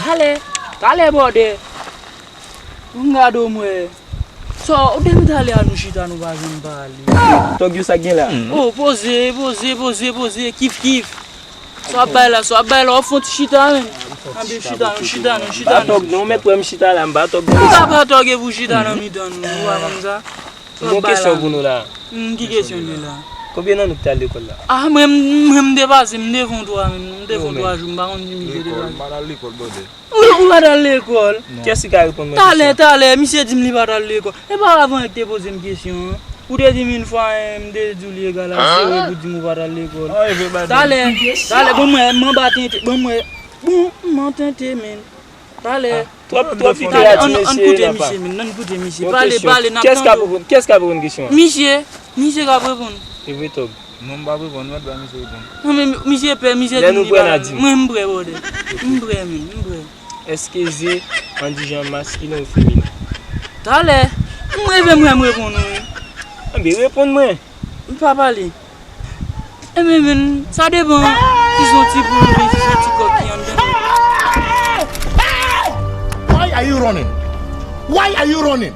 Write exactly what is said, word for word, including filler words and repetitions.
Talè, talè, brother. Ou gade w, mwen. Sa, ou depi talè a nou chita, nou pa janm pale. Tòg yo, sa k gen la? Oh, poze, poze, poze, poze, kif, kif. Sa w ap bay la, sa w ap bay la, w ap fè yon ti chita, menm. Anben chita, nou chita, nou chita, nou. Tòg non, ou mèt wè m chita la, m pa tòg non. Ou ka pa tòg epi w chita nan mitan nou, ou pa konn sa? Sa w ap bay la. Gon kesyon pou nou la. Hmm, ki kesyon li la? Konbyen nan nou ki t al lekòl la? Ah, mwen, mwen, m depase, m te fè yon twa, menm, m te fè yon twa jou, m pa konn si misye depase. Lekòl, m pa t al lekòl, brother. Ou, ou pa t al lekòl? Non. Kiyès ki ka reponn mwen kesyon? Talè, talè, misye di m li pa t al lekòl. E pa avan ki te poze m kesyon an. Ou te di m yon fwa, eh, m te di w li egal a zewo, epi w di m ou pa t al lekòl. Talè, talè, bon, mwen, m anba tenten, bon, mwen, bon, m an tenten, men. Talè. Twòp, twòp literati, mesye, ann koute misye, men, ann koute misye. Pale, pale, n ap tande w. Kiyès k ap reponn kesyon an? Misye, misye k ap reponn. Se vre, Tòg. Non, m p ap reponn, mèt ba misye reponn. Non, men misye pè, misye di m li pa. Mwen, m prè, brother. M prè, men, m prè. Èske ze andijan maskilen ou feminen? Talè, mwen, mwen, mwen reponn ou, wi. Anben, reponn mwen. M pa pale. Enben, men, sa depann si se yon ti poul oubyen si se yon ti kòk ki anndan. Why are you running? Why are you running?